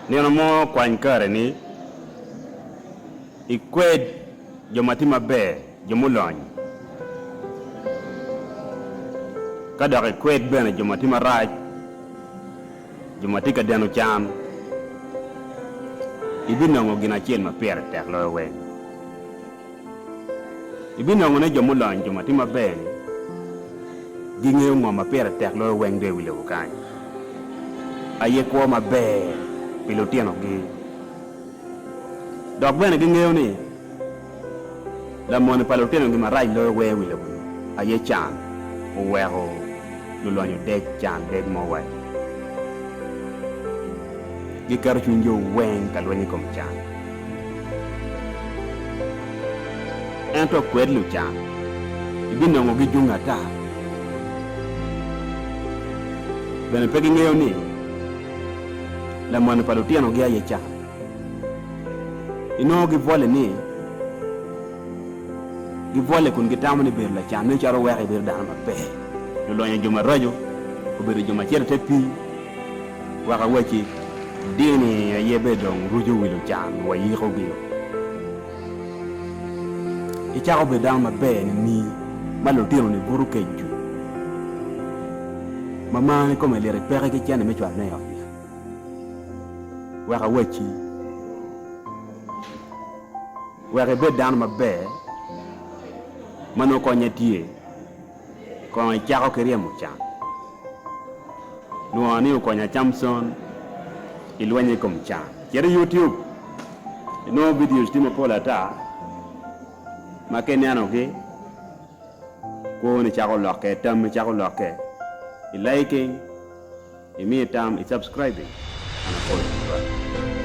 Nino mo kwany kareni ikwed jo ma tye maber, jo mulony, ka dok ikwed bene jo ma tye marac, jo ma tye ka deno can. Ibinongo gin acel ma pire tek loyo weng. Ibinongo ni jo mulony, jo ma tye maber-ni, gingeyo ngo ma pire tek loyo weng dong i wi lobo kany, aye kwo maber pi lutinogi. Dok bene gingeyo ni lamone pa lutinogi marac loyo weng i wi lobo-ni aye can, oweko lulonyo dec can dec mo wek giketo cwiny jo weng ka lweny i kom can. Ento kwed lucan, ibinongo gijung ata. Bene pe gingeyo ni lamone pa lutinogi aye can. Inongo gibwole ni gibwole kun gitamo ni bedo lacan nen calo weko ibedo dano maber. Lulonyo jo maraco obedo jo ma cito i te pii. Wek awacci, dini aye bene dong ruco wi lucan wa yikogio. Icako bedo dano maber nini ma lutinoni buto kec ju, ma marni kome lit ipeke ki cente me cwalone i ot yat? Wek awacci, wek ibed dano maber ma nongo konye tye, kong icako ki ryemo can. Lwongo ni okonya Camson i lwenye i kom can. Cit i YouTube, inongo videos tye mapol ata ma ka inenogi, kwoni cako lokke, tammi cako lokke i liking, imiyo tam, i subscribing. An apwoyo tutwal.